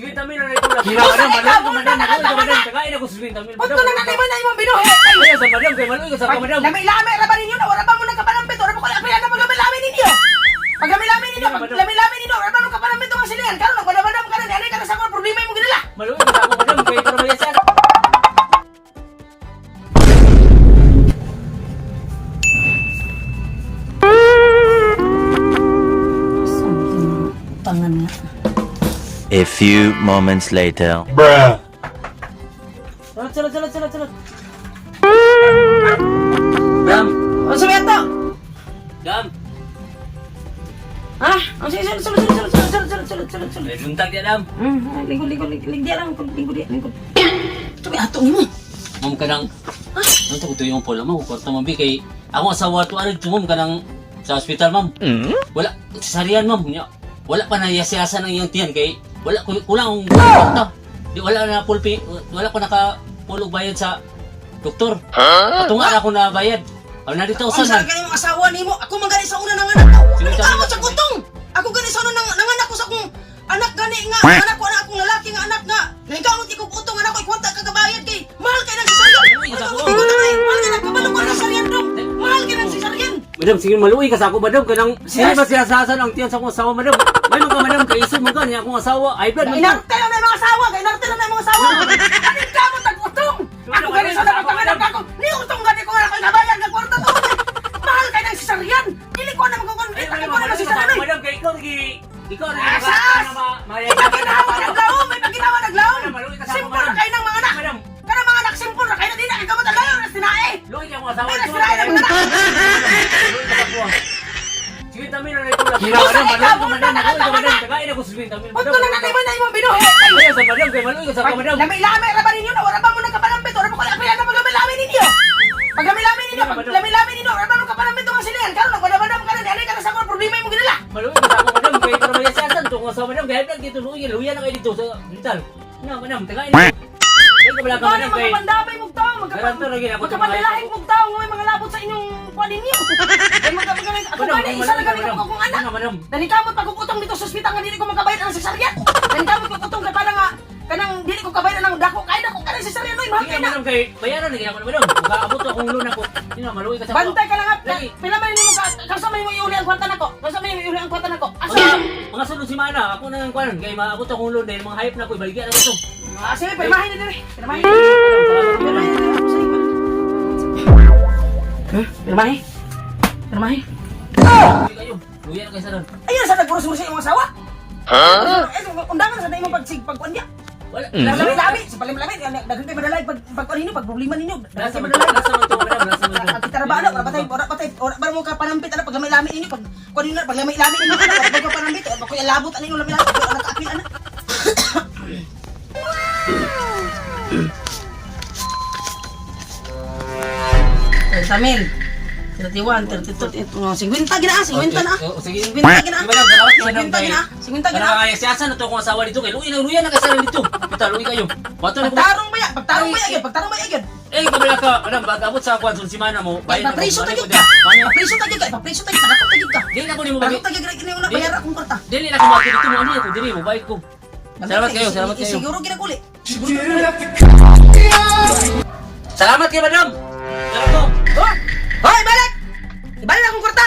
50 mil na ito lang. Usa Madam, ikaw, madam, wala madam, ka madam, na. tagain ako sa 50 mil. Punto na nanay mo na imong binuhi. Ayaw sa madam, kay maluoy ka sa ako, madam. Lami-lami ra ba ninyo na wala pa mo nagkapanampit, wala pa ko apilan na paglami-lami ninyo. Paglami-lami ninyo, paglami-lami ninyo, wala pa mo nagkapanampit ang silingan. Karon nagpadabadam ka na, ni ka na sa akong problema imong ginala. Maluoy ka sa ako, madam, kay para mayasan. Tangan nga. A few moments later. Bruh. Salat, salat, salat, salat, salat. Dam, Unsa ba to? dam. Ha? Unsa sulod sulod sulod sulod sulod sulod sulod sulod. May buntag di, dam. Lingkod lingkod lingkod di lang, lingkod di lingkod. Ito ato nimo. Ma'am kanang ano to kuto yung polo ma'am kwarta ma'am bi kay ako asawa to ano ma'am kanang sa ospital ma'am. Wala sarian ma'am nya. Wala pa nayasiyasan ang iyang tiyan kay wala kulang ang kwarta. Di wala na pulpi wala ko naka pulog bayad sa doktor. Patungan ako na bayad. Aw na dito Unsa usan. gani mong asawa nimo? Ako man gani sa una nang anak ko. Sige, Ikaw sabi- sa kutong. Ako gani sa una nang nanganak ko sa akong anak gani nga anak ko anak akong lalaki nga anak nga. Nangkamot ikog utong anak ko ikwanta kagabayad kay mahal kay nang sisaryan. Uy, sa ako. Mahal kay nang kabalo ko ng sisaryan dong. Mahal kay nang sisaryan. Madam, sige maluoy ka sa ako, madam. Kanang, sino ba siya sasan ang tiyan sa akong asawa, madam? May mga madam, kay isod mo ka niya akong asawa. Ay, blood, man ka. Inarte na ng mga asawa, kay inarte na ng mga asawa. Ani ka mo tag utong. Ako gani sa una nang anak ako. Ni utong gani ko anak ko kabayad nga kwarta to. Mahal kay nang sisaryan. Dili ko na magkukonflikt Ay, ako na sisaryan. Madam, kay ikaw, ikaw, Asas! Ipaginawa naglaom! Ipaginawa naglaom! Simple na kayo ng mga anak! Madam. Kana mga anak, simple na kayo na di na kayo kamot ang na sinae! Luoy ka akong asawa. Ay, nasirain ang mga anak! Luoy ka sa ako. Sige, tami na ito lang. Usa Madam, ikaw, madam, wala madam, ka madam, na. madam, tagain ako sa 50 mil, Punto madam. na nanay mo na imong binuhi! Ayaw sa madam, kay maluoy ka sa ako, madam. Lami-lami ra ba ninyo na wala pa mo nagkapanampit? Wala pa ko apilan na paglami-lami ninyo! Paglami-lami ninyo! Paglami-lami ninyo! Wala pa mo kapanampit ang silingan! Karon nagpadabadam ka na, di ka na sa akong problema imong ginala! Maluoy ka sa ako, madam. Kay para mayasasan to akong asawa, madam. Kaya dito, luoy, luya na kayo dito sa hospital. Na, madam, tagain ako. Kay kabala ka, Ikaw na madam, kay mga pandamay mong tao, Garanto na gid ako magkapandalahing mong tao, nga may mga labot sa inyong kuwan ninyo. Ay magkapagaling, ako Madam, gani, isa na gani madam, ako akong anak. madam, madam. Dali kamot pagkukutong dito sa ospital nga dili ko makabayad ang sesaryan. Dali kamot pagkutong kay para nga kanang dili ko kabayad ang dako kay dako kanang sesaryan oy mahal Sige, kay na. madam, kay bayaran na gid ako, madam. Makaabot akong loan ako. Sino, maluoy ka sa ako. Bantay ka lang at Lagi. pila man nimo ka kansa man nimo iuli ang kwarta nako. Kansa man nimo iuli ang kwarta nako. Asa? Mga sunod si Mana, ako na ang kuwan. Kay maabot akong loan dahil mga hayop na ako, ibaligyan ako ito. Ah, sige, pirmahin na diri. Pirmahin. Madam, salamat, madam. Pirmahin na diri. Ako sa iyo. Huh? Pirmahin. Pirmahin. Luoy kayo. Luya na kayo sa doon. Ayun sa nagburus-burus imong asawa. Ha? Eh, undangan sa imong pagsig pagkuan niya. Wala. Lami-lami, sa palim-lami, daghan kay madalay pag pagkuan ninyo, pag problema ninyo. Daghan Nasa kay man madalay. nasa man to, madam, nasa man to. Ang kitara ba ano, ora patay, ora ba mo ka panampit ana pag lami-lami ninyo pag kuan ninyo pag lami-lami ninyo ana ora pa ka panampit, ora pa ko labot ani lami-lami, ora ka apil ana. Samil. 31, 32, 50 gina, 50 na. Oh, sige. 50 gina. Madam, salamat, madam. 50 gina, 50 gina. Para kaya siya na to akong asawa dito kay luya na luya na kayo sa dito. Kita luya kayo. Bato na ko. Pagtarong ba ya? Pagtarong ba ya? Gyud? Pagtarong ba ya? Gyud? Eh, kabala ka, madam, pag abot sa kwan si Mana mo, bayad na ko. Papriso Bayad ta ko gyud ka. din. Papriso ta gyud ka. Papriso ta gyud. Nakakot ta gyud ka. Dili na ko nimo bagi. Nakakot ta gyud ka. Ini una bayar akong kwarta. Dili na ko mo dito mo ano ako dili mo bayad ko. Salamat kayo, salamat kayo. Siguro ginaguli. Salamat kayo, madam. Salamat ko. Oh! Hoy, balik! Ibalik akong kwarta!